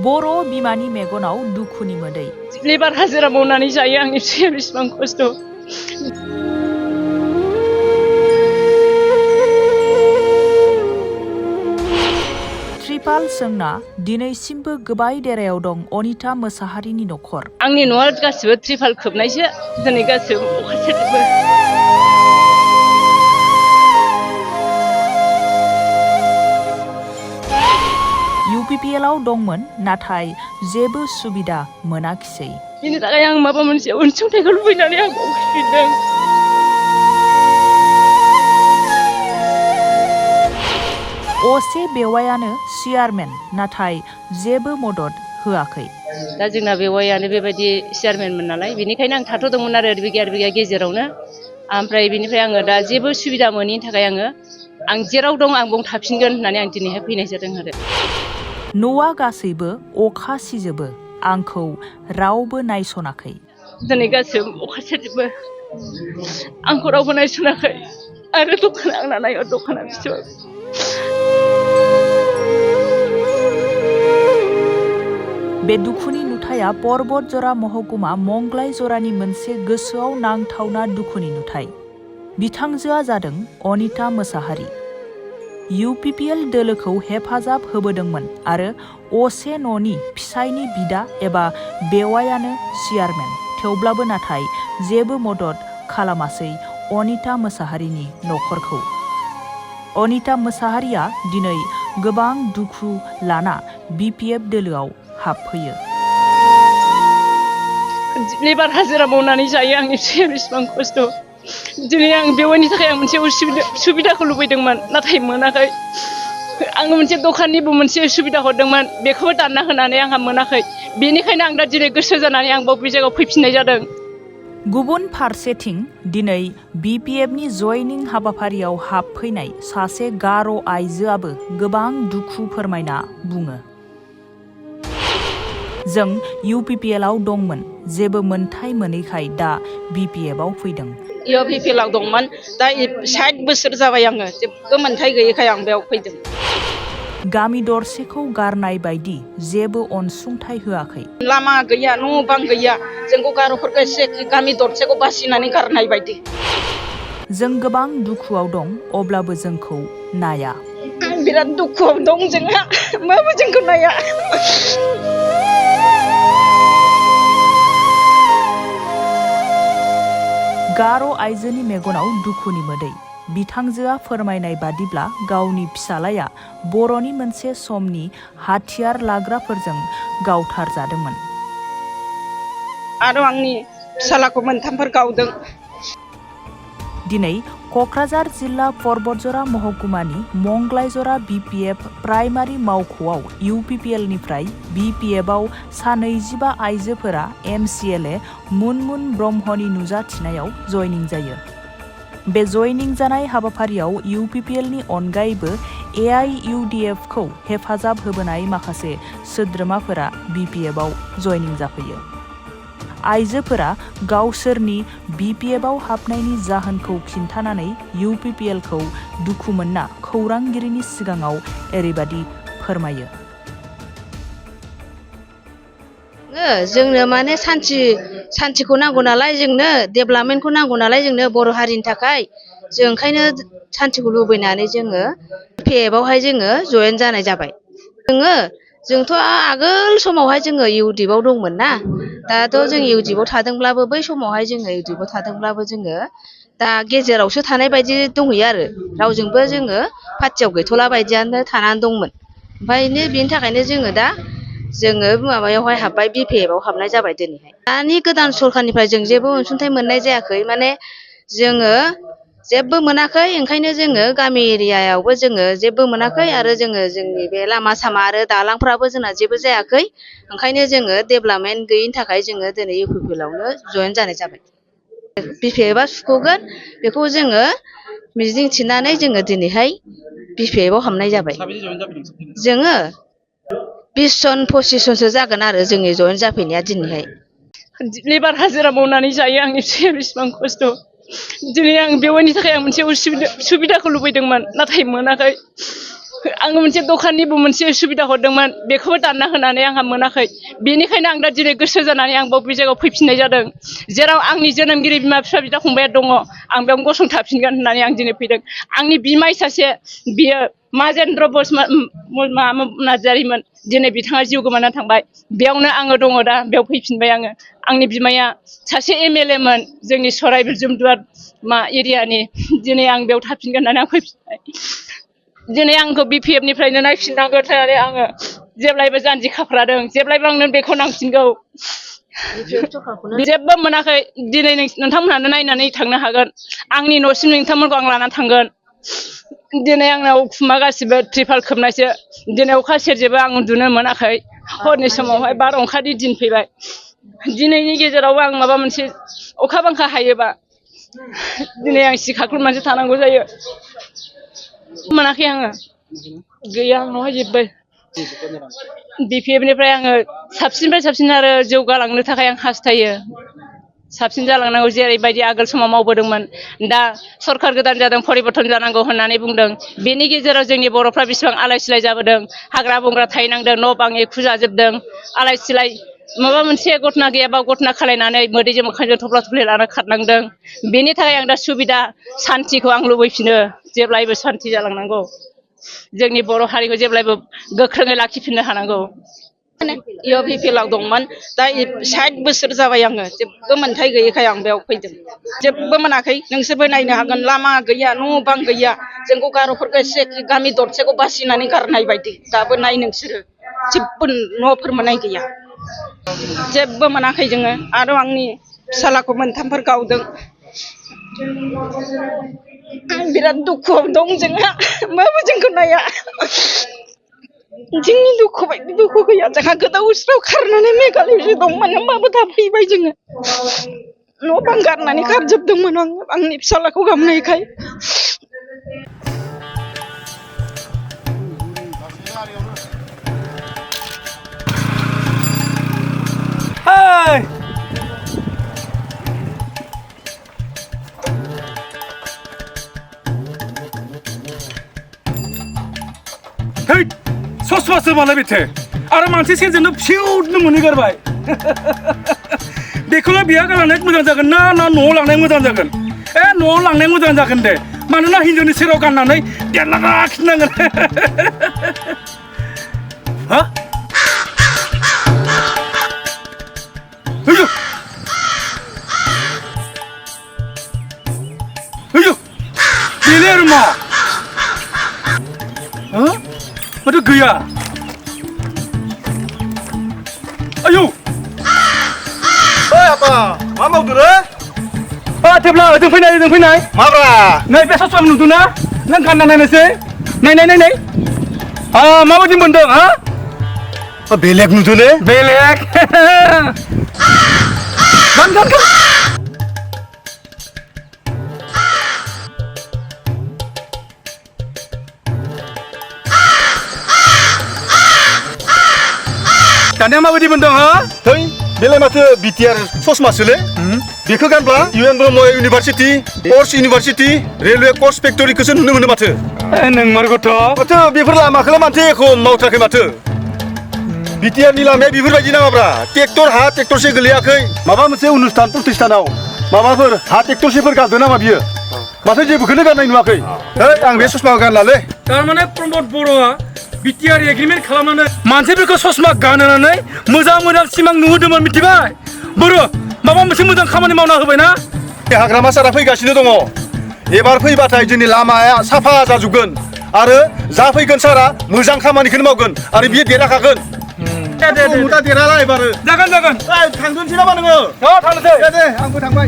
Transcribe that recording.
बर' बिमानि मेगनाव दुखुनि मोदै। लेबार हाजिरा मावनानै जायो आंनि फिसाया बेसेबां खस्थ'। त्रिपाल सोंना दिनैसिमबो गोबाय देरायाव दं अनिता मोसाहारिनि न'खर। आंनि न'आ गासिबो त्रिपाल खोबनायसो, दिनै गासिबो अखा सेरजोबो। UPPआव दंमोन नाथाय जेबो सुबिदा मोनाखिसै। बिनि थाखाय आं माबा मोनसे अनसुंथाइखौ लुबैनानै आं फैफिनदों। असे बेवायानो चेयारमेन नाथाय जेबो मदद होआखै। दा जोंना बेवायानो बेबायदि चेयारमेनमोन नालाय, बेनिखायनो आं थाथ'दोंमोन आरो बिगा गेजेरावनो। ओमफ्राय बिनिफ्राय आङो दा जेबो सुबिदा मोनैनि थाखाय आं जेराव दं आं बाव थाफिनगोन होननानै आं दिनैहाय फैनाय जादों आरो। न'आ गासैबो अखा सिजोबो, आंखौ रावबो नायसनाखै। दिनै गासिबो अखा सेरजोबो, आंखौ रावबो नायसनाखै आरो दखाना आंना नायो दखाना बेसेबां। बे दुखुनि नुथाया बटझर महकुमा मंगलाय जरानि मोनसे गोसोआव नांथावना दुखुनि नुथाय। बिथांजोआ जादों अनिता मोसाहारि। UPPL दोलोखौ हेफाजाब होबोदोंमोन आरो असे न'नि फिसायनि बिदा एबा बेवायानो चेयारमेन। थेवब्लाबो नाथाय जेबो मदद खालामासै अनिता मोसाहारिनि न'खरखौ। अनिता मोसाहारिया दिनै गोबां दुखु लाना BPF दोलोआव हाबफैयो। लेबार हाजिरा मावनानै जायो आंनि फिसाया बेसेबां खस्थ'। दिनै आं बेवाइनि थाखाय आं मोनसे सुबिदाखौ लुबैदोंमोन नाथाय मोनाखै। आङो मोनसे दखाननिबो मोनसे सुबिदा हरदोंमोन, बेखौबो दानना होनानै आंहा मोनाखै। बेनिखायनो आं दा दिनै गोसो जानानै आं बे जायगायाव फैफिननाय जादों। गुबुन फारसेथिं दिनै BPFनि जयनिं हाबाफारियाव हाबफैनाय सासे गार' आइजोआबो गोबां दुखु फोरमायना बुङो। जों UPPआव दंमोन, जेबो मोनथाय मोनैखाय दा BPFआव फैदों। UPPआव दंमोन, दा 60 बोसोर जाबाय आङो, जेबो मोनथाय गैयैखाय आं बेयाव फैदों। गामि दरसेखौ गारनाय बायदि जेबो अनसुंथाइ होआखै। लामा गैया, न' बां गैया, जोंखौ गार'फोरखौ एसे गामि दरसेखौ बासिनानै गारनाय बायदि। जों गोबां दुखुआव दं, अब्लाबो जोंखौ नाया। आं बिराद दुखुआव दं, जोंहा माबो जोंखौ नाया। गार' आइजोनि मेगनाव दुखुनि मोदै। बिथांजोआ फोरमायनाय बादिब्ला गावनि फिसालाया बर'नि मोनसे समनि हाथियार लाग्राफोरजों गावथारजादोंमोन। आरो आंनि फिसालाखौ मोनथामफोर गावदों। दिनै क'क्राझार जिल्ला बटझर महकुमानि मंगलायजरा BPF प्राइमारि मावख'आव UPPनिफ्राय BPFआव सा 25 आइजोफोरा MCLA मुनमुन ब्रह्मनि नुजाथिनायाव जयनिं जायो। बे जयनिं जानाय हाबाफारियाव UPPनि अनगायैबो AIUDFखौ हेफाजाब होबोनाय माखासे सोद्रोमाफोरा BPFआव जयनिं जाफैयो। आइजोफोरा गावसोरनि BPFआव हाबनायनि जाहोनखौ खिन्थानानै UPPखौ दुखु मोनना खौरांगिरिनि सिगाङाव ओरैबादि फोरमायो। जोंनो माने सान्थिखौ नांगौ नालाय, जोंनो डेभेलपमेन्टखौ नांगौ नालाय, जोंनो बर' हारिनि थाखाय जों ओंखायनो सान्थिखौ लुबैनानै जोङो BPFआवहाय जोङो जयेन जानाय जाबाय। जोंथ' आगोल समावहाय जोङो UDFआव दंमोन ना, दाथ' जों UDFआव थादोंब्लाबो बै समावहाय जोङो UDFआव थादोंब्लाबो जोङो दा गेजेरावसो थानाय बायदि दंहैयो आरो, रावजोंबो जोङो पार्टियाव गैथ'ला बायदियानो थानानै दंमोन। ओमफ्राय बेनि थाखायनो जोङो माबायावहाय हाबबाय, BPFआव हाबनाय जाबाय दिनैहाय। दानि गोदान सरखारनिफ्राय जों जेबो अनसुंथाइ मोननाय जायाखै, माने जोङो जेबो मोनाखै। ओंखायनो जोङो गामि एरियायावबो जोङो जेबो मोनाखै आरो जोंनि बे लामा सामा आरो दालांफ्राबो जोंना जेबो जायाखै। ओंखायनो जोङो डेभेलपमेन्ट गैयिनि थाखाय जोङो दिनै UPPआवनो जयेन जानाय जाबाय। BPFआ सुख'गोन बेखौ जोङो मिजिं थिनानै जोङो दिनैहाय BPFआव हाबनाय जाबाय। जोङो 20 जन 25 जनसो जागोन आरो जोंनि जयेन जाफैनाया दिनैहाय। लेबार हाजिरा मावनानै जायो आंनि फिसाया बेसेबां खस्थ'। दिनै आं बेवाइनि थाखाय आं मोनसे सुबिदाखौ लुबैदोंमोन नाथाय मोनाखै। आङो मोनसे दखाननिबो मोनसे सुबिदा हरदोंमोन बेखौबो दानना होनानै आंहा मोनाखै बेनिखायनो आं दा दिनै गोसो जानानै आं बे जायगायाव फैफिननाय जादों जेराव आंनि जोनोमगिरि बिमा बिफा बिदा फंबाया दङ आं बेयावनो गसंथाफिनगोन होननानै आं दिनै फैदों आंनि बिमाय सासे बियो माजेन्द्र नार्जारिमोन दिनै बिथाङा जिउ गोमानानै थांबाय बेयावनो आङो दङ दा बेयाव फैफिनबाय आङो आंनि बिमाया सासे MLA मोन जोंनि सराइबिल जुमदुवार एरियानि दिनै आं बेयाव थाफिनगोन होननानै आं फैफिनबाय दिनै आंखौ BPF निफ्रायनो नायफिननांगौ होननानै आङो जेब्लायबो जानजि खाफ्रादों जेब्लायबो आंनो बेखौ नांफिनगौ जेबो मोनाखै दिनै नोंथांमोनहानो नायनानै थांनो हागोन आंनि न'सिम नोंथांमोनखौ आं लानानै थांगोन दिनै आंनाव उखुमा गासिबो ट्रिपाल खोबनायसो दिनै अखा सेरजेबो आं उन्दुनो मोनाखै हरनि समावहाय बारअखानि दिन फैबाय दिनैनि गेजेरावबो आं माबा मोनसे अखा बांखा हायोबा दिनै आं सिखाख्लुमनानैसो थानांगौ जायो मोनाखै आङो गैया आंनावहाय जेबो BPF निफ्राय आङो साबसिननिफ्राय साबसिन आरो जौगालांनो थाखाय आं हास्थायो साबसिन जालांनांगौ जेरैबायदि आगोल समाव मावबोदोंमोन दा सरखार गोदान जादों परिबर्तन जानांगौ होननानै बुंदों बेनि गेजेराव जोंनि बर'फ्रा बेसेबां आलाय सिलाय जाबोदों हाग्रा बंग्रा थाहैनांदों न' बां एखुजाजोबदों आलाय सिलाय माबा मोनसे घटना गैयाबा घटना खालायनानै मोदैजों मोखांजों थफ्ला थफ्लि लाना खारनांदों बेनि थाखाय आं दा सुबिदा सान्तिखौ आं लुबैफिनो जेब्लायबो सान्ति जालांनांगौ जोंनि बर' हारिखौ जेब्लायबो गोख्रोङै लाखिफिननो हानांगौ BPFआव दंमोन दा 60 बोसोर जाबाय आङो जेबो मोनथाय गैयैखाय आं बेयाव फैदों जेबो मोनाखै नोंसोरबो नायनो हागोन लामा गैया न' बां गैया जोंखौ गार'फोरखौ एसे गामि दरसेखौ बासिनानै गारनाय बायदि दाबो नाय नोंसोरो जेबो न'फोर मोननाय गैया जेबो मोनाखै जोङो आरो आंनि फिसालाखौ मोनथामफोर गावदों बिराद दुखुआव दं जोंहा होमबाबो जोंखौ नाया जोंनि दुखु बायदि दुखु गैया जोंहा गोदाव सोराव खारनानै मेघालयसो दंमोन होमबाबो दा फैबाय जोङो न' बां गारनानै खारजोबदोंमोन आं आंनि फिसालाखौ गाबनायखाय ससमासो मालाय बेथे आरो मानसि सेरजोंनो फिउनो मोनहैगारबाय बेखौलाय बिहा गालांनाय मोजां जागोन ना न'आव लांनाय मोजां जागोन न'आव लांनाय मोजां जागोन दे मानोना हिन्जावनि सेराव गाननानै देरलाना लाखिनांगोन हा हैयो हैयो बेनो आरो मा माथो गैया आयौ apa मा मावदोरे थेब्ला जों फैनाय माब्रा नै बे ससमा नुदोंना नों गानना नायनोसै नाय माबायदि मोनदों हा बेलेग नुदोले बेलेग गान दानिया माबायदि मोनदों हा थै बेलाय माथो BTR ससमासोले बेखौ गानब्ला UN Brahma university course university railway course फेक्टरिखौसो नुनो मोनो माथो नों मारगथ' माथो बेफोर लामाखौलाय माथो एख' मावथाराखै माथो BTR नि लामाया बेफोरबायदि नामाब्रा ट्रेक्टर हा ट्रेक्टरसे गोलैयाखै माबा मोनसे अनुस्थान प्रतिष्ठानाव माबाफोर हा ट्रेक्टरसेफोर गारदों नामा बियो माथो जेबोखौनो गारनाय नुवाखै आं बे ससमाखौ गानलालै थारमाने प्रमद बर'आ BTR एग्रिमेन्ट खालामनानै मानसिफोरखौ ससमा गानहोनानै मोजां सिमां नुहोदोंमोन मिथिबाय बर' माबा मोनसे मोजां खामानि मावना होबायना हाग्रामा सारा फैगासिनो दङ एबार फैबाथाय जोंनि लामाया साफा जाजोबगोन आरो जा फैगोन सारा मोजां खामानिखौनो मावगोन आरो बियो देरहाखागोन मुदा देरहाला एबार जागोन थांदोंसै नामा नोङो थांनोसै दे आंबो थांबाय